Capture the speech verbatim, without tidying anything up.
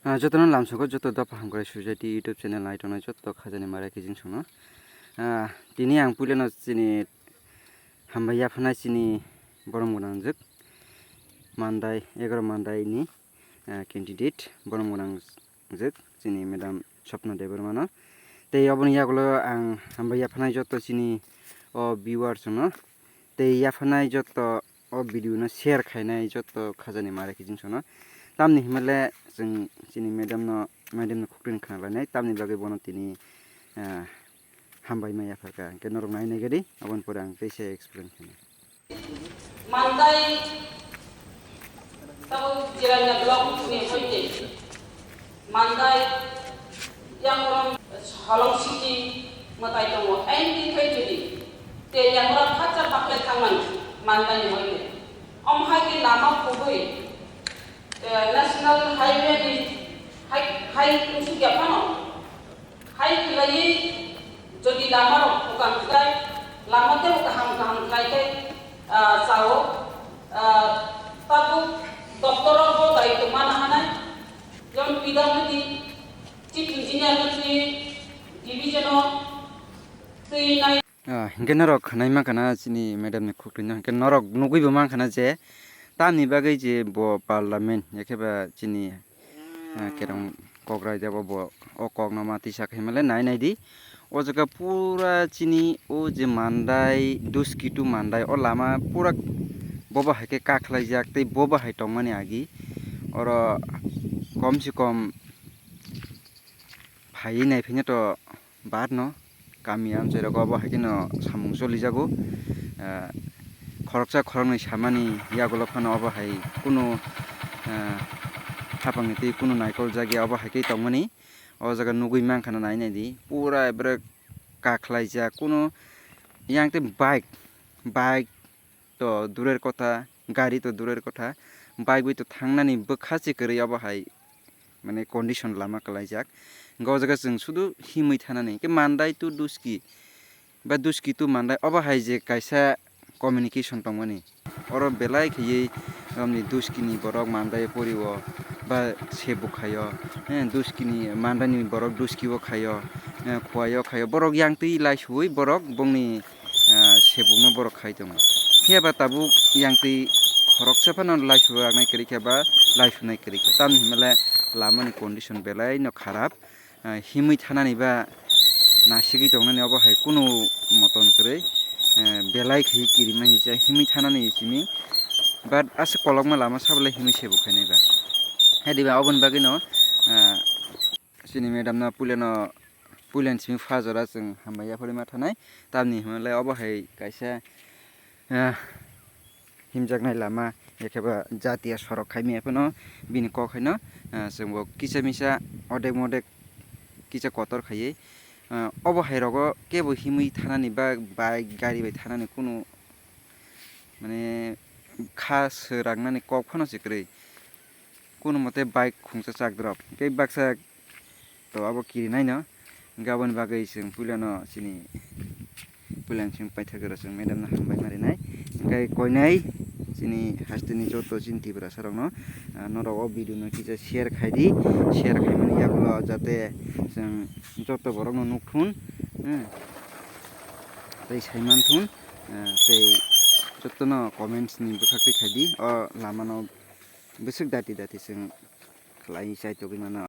Ah, jotono lamsogo joto dopha hamkrai Society YouTube channel nai tongnai joto khajani mara kijing sono. Ah, tini ang puilano chini hambai yaphanai chini borom gwnangjwk Mandai, egaroh Mandai ni, ah, candidate borom gwnangjwk chini Madam Swapna Debbarma no. Tei oboni yagulo ang hambai yaphanai joto chini o viewers no tei yaphanai joto o video no share khainai joto khajani mara kijing sono. Tamni himale chwng chini madam no, madam no khuktin khna lainai, tamni bagwi bono tini, ah, hambai ma yapharkha. Hwnkhe norok nai nai gadi, aboni pore ang teisa explain khainai. Mandai tabo Jirania block ni hoite Mandai yang rom Holong City mwtai tongo. N T khai jodi te yang rom khatsa baklai thangmani Mandai ni hoite. Om hai ke lama kubui, eh, National Highway ni hai, hai unsuk ya phano. Hai khlaiwi jodi lama rok bwkang khlai, lama tei kaham kaham khlai khe, ah, chao, ah, tabuk doctor rok bo daitwma nahanai, jemon P W D, Chief Engineer ni division o twi nai. Ah, hwnkhe norok khwnai mankha na chini madam ni khukti no, hwnkhe norok nugwi bo mankha na je tamni bagwi je bo parliament, ekheba chini ah, kerong kok raida bo, bo o kok no ma tisa khe male nai nai di. O jaga pura chini o je Mandai, Duski to Mandai, o lama pura bobo hai khe kakhlai jak tei bobo hai tongmani agi. Oro kom se kom phaiwi nai phai to. Bar no kami amchai rogo obo hai kheno samung cholijago. Ah, khoroksa khoroknwi samani yagulo phano obo hai kunu, ah, hapangni twi kunu naikol jakya obo hai khe tongmani. O jaga nugwi mankha na nai nai di pura ebrek kakhlaijak kunu yang tei bike, bike to durer kotha, gari to durer kotha, bike bai to thangnani bwkha se kwrwi obo hai, mane, condition lama kwlaijak. Hwnkhe o jaga chwng sudu himwi thanani, hwnkhe Mandai to Duski ba Duski to Mandai obo hai je kaisa communication tongmani. Oro belai khaiwi romni Duskini borok Mandai porio ba sebuk khaio, eh, Duskini Mandaini borok Duskio khaio, eh, Khowai o khaio. Borok yang twi laisuwi borok bongni ah, sebukno borok khai tongo. Phiya ba tabuk yang twi khoroksa phano laisu raknai kwrwi kha ba laisu nai kwrwi kha. Tamni hwnba le lamani condition belai no kharap. Ah, himwi thanani ba nasigwi tongnani obo hai kunu moton kwrwi, eh, belai khai kirima hinsa himwi thanani simi. But aswk kolokma lama sabo le himwi sebuk khainai ba. Hedi ba oboni bagwi no, ah, Chini madam no puila no, puila ni simi pha jora chwng hambai yaphari ma thanai. Tamni hwnle obo hai kaisa, ah, himjaknai lama, ekheba jatiya sorok khai maya phano bini kok hai no, ah, chwng bo kisa misa odek modek kisa kotor khaiwi, ah, obo hai rogo kebo himwi thanani ba bike gari bai thanani kunu mane kha swrang nani kok phano se kwrwi. Kunu mote bike khungsa chak drop. Hwnkhe baksa to abo kirinai no. Hwnkhe aboni bagwi chwng puila no chini puila ni chwng paithak jora chwng madam no hambai ma rinai. Hwnkhe koinai chini haste ni joto chini Tiprasa rok no, ah, norok o video no kisa share khai di. Share khai mani yagulo jate chwng joto borok no nuk thun, hmm, tei sai man thun, ah, tei joto no comments ni bwkhak twi khai di. O lama no bwswk dati dati chwng khlai chai togwi mano.